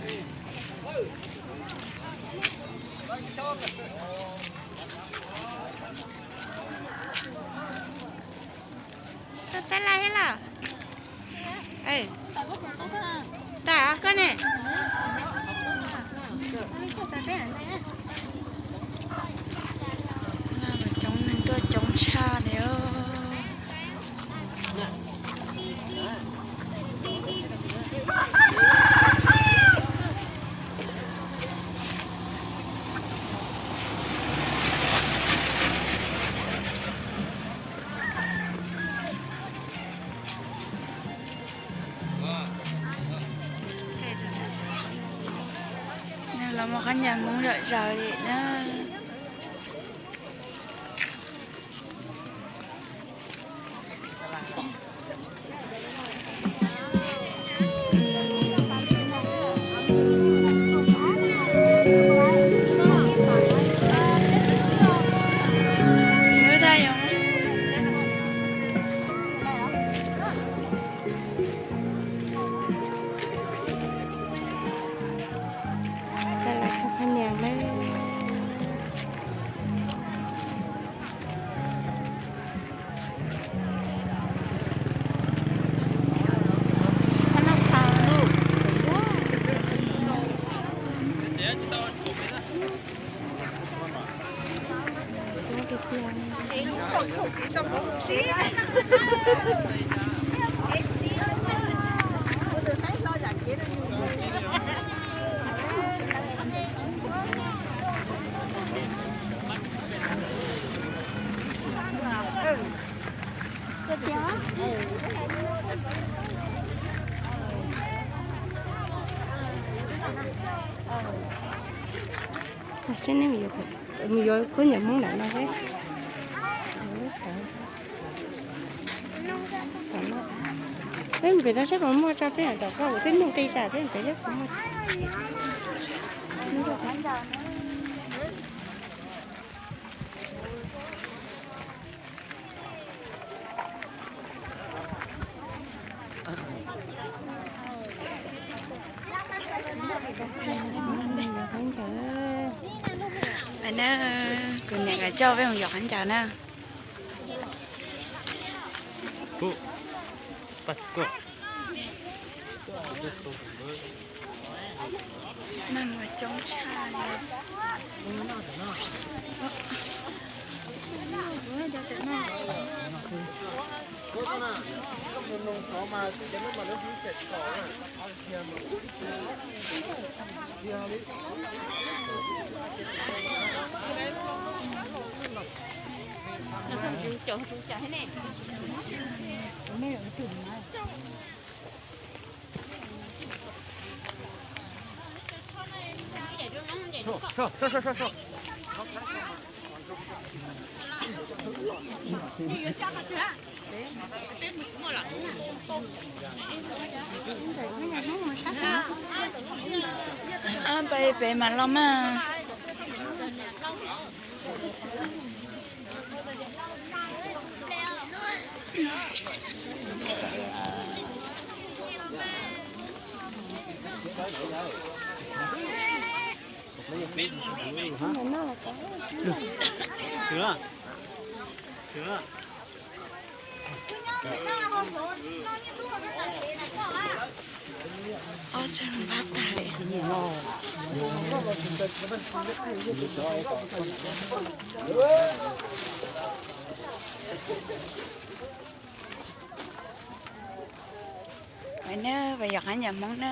Tau tab laj thiab los? Tau koj ne. Coob neeg tuaj coob tshaj li. Neeg los muag khaub ncaws Hmoob zom zaws li na. Seb neb mus yuav khaub ncaws Hmoob ntawm no seb. Peb mus pem no seb puas muaj tso, peb mam rov qab, peb mus qis tas peb mus pem seb puas muaj. Kuv niam nkawd coj peb mus yuav khaub ncaws na. Neeg mas coob tshaj li. Peb pem mas los mas. Ob tug npaj tag li. Pais na, pais yos khaub ncaws Hmoob na.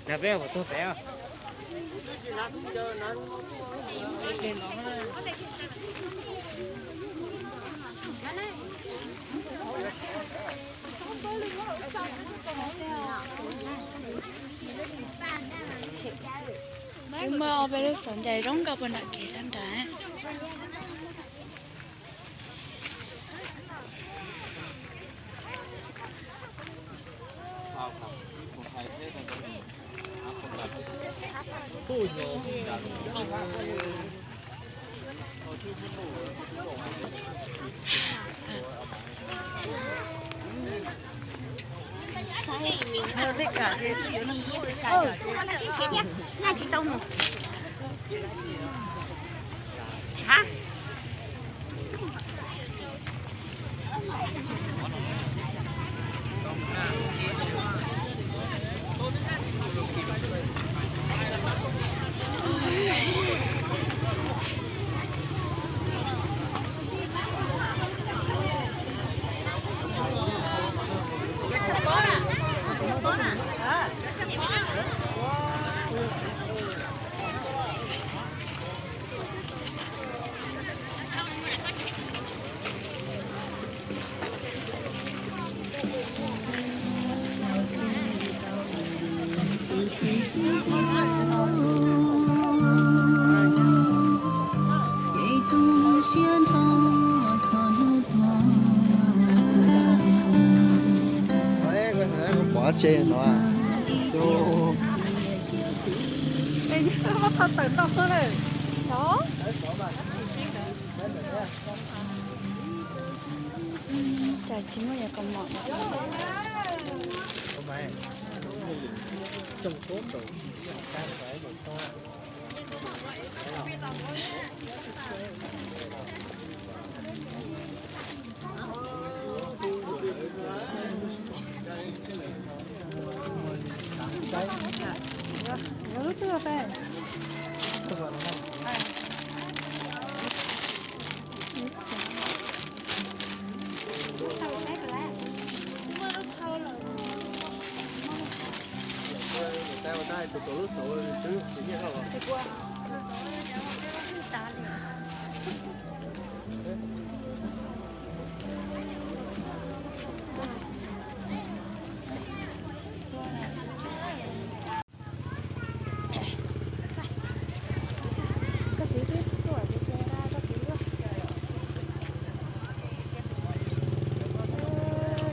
Peb mus tug pem. Twb muaj ob peb lub xov ncais zoo nkauj puag nram kev sab nrad. Pov tseg no. Muab thauj tawm ntau kawg lawm. Cas tsis muaj yog kaus mom. Koj txiv twb tuaj ces koj txiv luaj.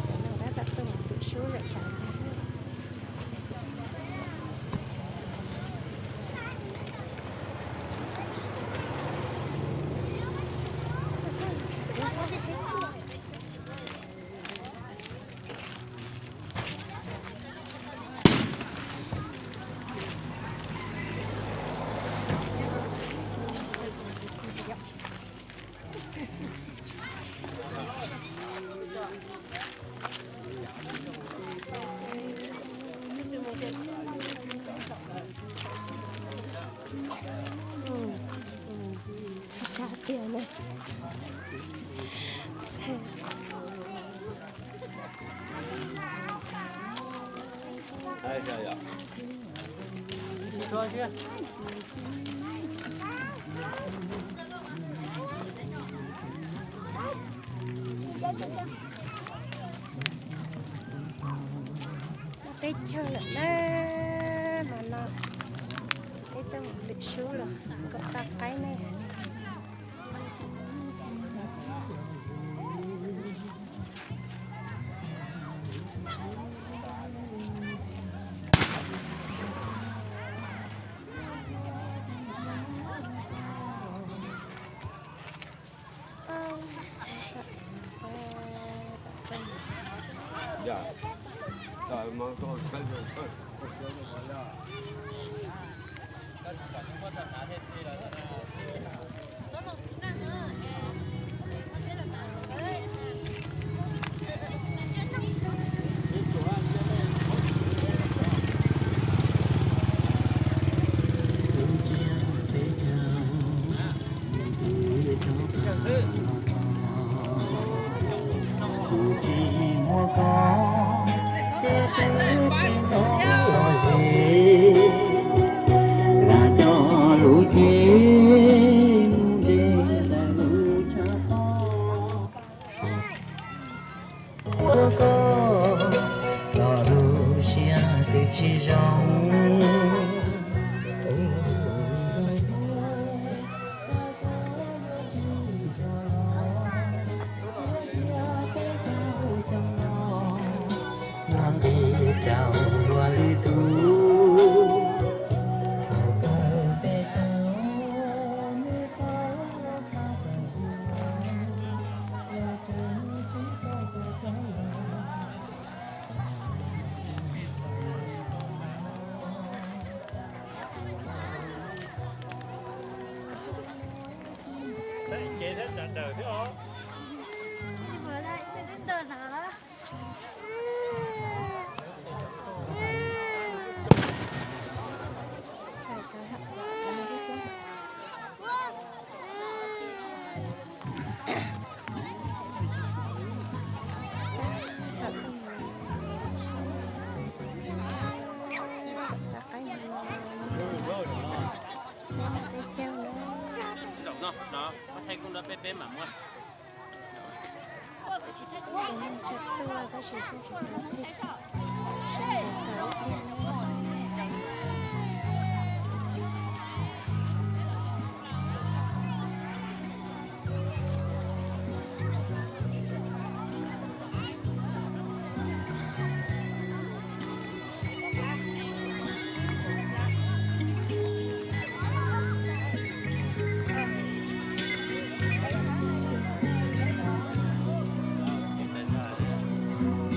Cov no tab tom tuaj mus pwm sub zom zaws. Sab tiag na. Peb caug lawm na, mas no peb tuaj mus lwm sub los kom tau qaib ne. Kuv tsis muaj koj, tej teb tsis nto los ze, lam coj lub cev mus ze ntawm lub tshav toj. Ua koj los lub siab twb tsis zoo. Los nqis rau luag lwm tus, Zaum no, no, muab thaij kuj nrog peb, peb mam muab. Ces neeg tsis tuaj tab sis kuj tsis tau txhij sab ntais tau ib pliag.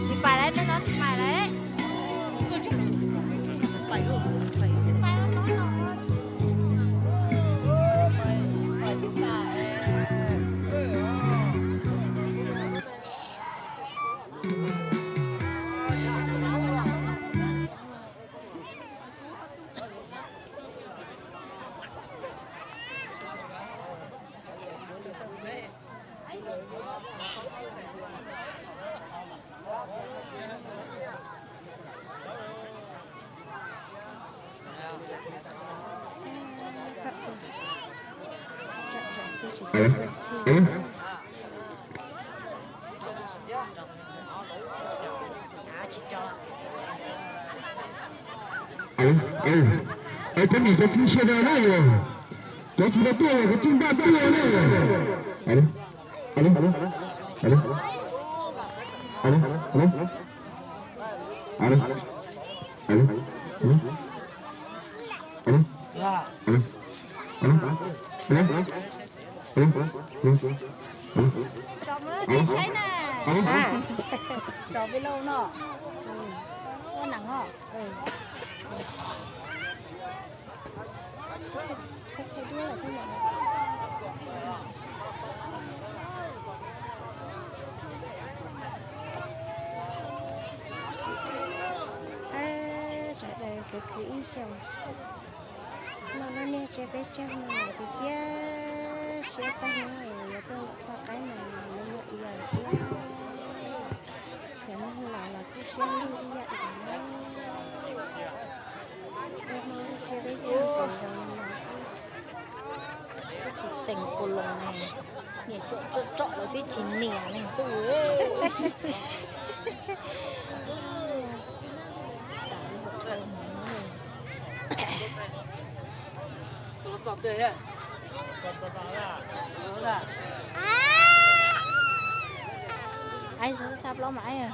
Tsis pais lawm, hnub no tsis pais lawm. Cov niam cov txiv sawv daws na, cov tsis tau tuaj los koj tsis npaj tuaj na. Tso mus saib na. Tso vi lou no. Ua neeg os. Sawv daws kwv kwv ib xyoos, noj lub niag tsiab peb caug no mas cia siab txog hnub yuav tuaj nram Paj Qaib mas nws muaj ib yam thiab. Cov neeg laus los kuj siab lug ib yam ntawd na. Ua Hmoob lub tsiab peb caug zoo zoo no xwb. Tsis teem kuv los ne, niam tsom tsom tsom lawv twb tsis niam ne ntuj. Aib, txha plaub mas aib.